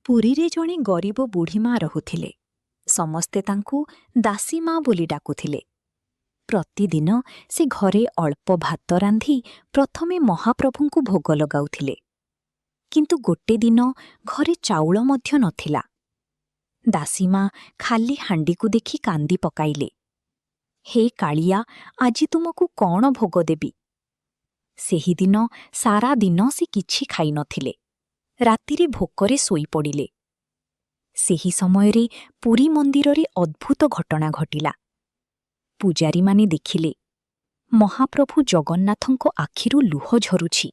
ପୁରୀରେ ଜଣେ ଗରିବ ବୁଢ଼ୀମା ରହୁଥିଲେ। ସମସ୍ତେ ତାଙ୍କୁ ଦାସୀମା ବୋଲି ଡାକୁଥିଲେ। ପ୍ରତିଦିନ ସେ ଘରେ ଅଳ୍ପ ଭାତ ରାନ୍ଧି ପ୍ରଥମେ ମହାପ୍ରଭୁଙ୍କୁ ଭୋଗ ଲଗାଉଥିଲେ। କିନ୍ତୁ ଗୋଟେ ଦିନ ଘରେ ଚାଉଳ ମଧ୍ୟ ନଥିଲା। ଦାସୀମା ଖାଲି ହାଣ୍ଡିକୁ ଦେଖି କାନ୍ଦି ପକାଇଲେ, "ହେ କାଳିଆ, ଆଜି ତୁମକୁ କଣ ଭୋଗ ଦେବି?" ସେହିଦିନ ସାରା ଦିନ ସେ କିଛି ଖାଇନଥିଲେ। ରାତିରେ ଭୋକରେ ଶୋଇପଡ଼ିଲେ। ସେହି ସମୟରେ ପୁରୀ ମନ୍ଦିରରେ ଅଦ୍ଭୁତ ଘଟଣା ଘଟିଲା। ପୂଜାରୀମାନେ ଦେଖିଲେ, ମହାପ୍ରଭୁ ଜଗନ୍ନାଥଙ୍କ ଆଖିରୁ ଲୁହ ଝରୁଛି।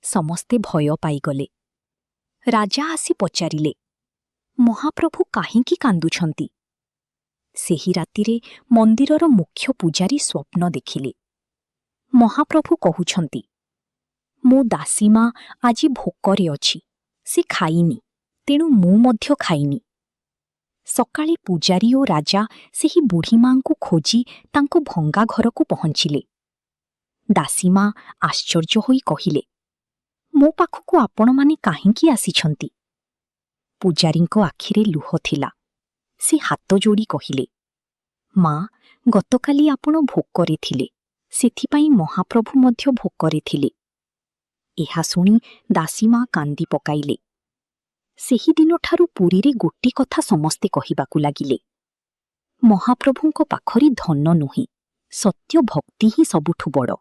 ସମସ୍ତେ ଭୟ ପାଇଗଲେ। ରାଜା ଆସି ପଚାରିଲେ, "ମହାପ୍ରଭୁ କାହିଁକି କାନ୍ଦୁଛନ୍ତି?" ସେହି ରାତିରେ ମନ୍ଦିରର ମୁଖ୍ୟ ପୂଜାରୀ ସ୍ୱପ୍ନ ଦେଖିଲେ, ମହାପ୍ରଭୁ କହୁଛନ୍ତି, "ମୋ ଦାସୀମା ଆଜି ଭୋକରେ ଅଛି। ସେ ଖାଇନି, ତେଣୁ ମୁଁ ମଧ୍ୟ ଖାଇନି।" ସକାଳେ ପୂଜାରୀ ଓ ରାଜା ସେହି ବୁଢ଼ୀମାଙ୍କୁ ଖୋଜି ତାଙ୍କ ଭଙ୍ଗା ଘରକୁ ପହଞ୍ଚିଲେ। ଦାସୀମା ଆଶ୍ଚର୍ଯ୍ୟ ହୋଇ କହିଲେ, "ମୋ ପାଖକୁ ଆପଣମାନେ କାହିଁକି ଆସିଛନ୍ତି?" ପୂଜାରୀଙ୍କ ଆଖିରେ ଲୁହ ଥିଲା। ସେ ହାତ ଯୋଡ଼ି କହିଲେ, "ମା, ଗତକାଲି ଆପଣ ଭୋକରେ ଥିଲେ, ସେଥିପାଇଁ ମହାପ୍ରଭୁ ମଧ୍ୟ ଭୋକରେ ଥିଲେ।" ଏହା ଶୁଣି ଦାସୀମା କାନ୍ଦି ପକାଇଲେ। ସେହିଦିନଠାରୁ ପୁରୀରେ ଗୋଟିଏ କଥା ସମସ୍ତେ କହିବାକୁ ଲାଗିଲେ, ମହାପ୍ରଭୁଙ୍କ ପାଖରେ ଧନ ନୁହେଁ, ସତ୍ୟ ଭକ୍ତି ହିଁ ସବୁଠୁ ବଡ଼।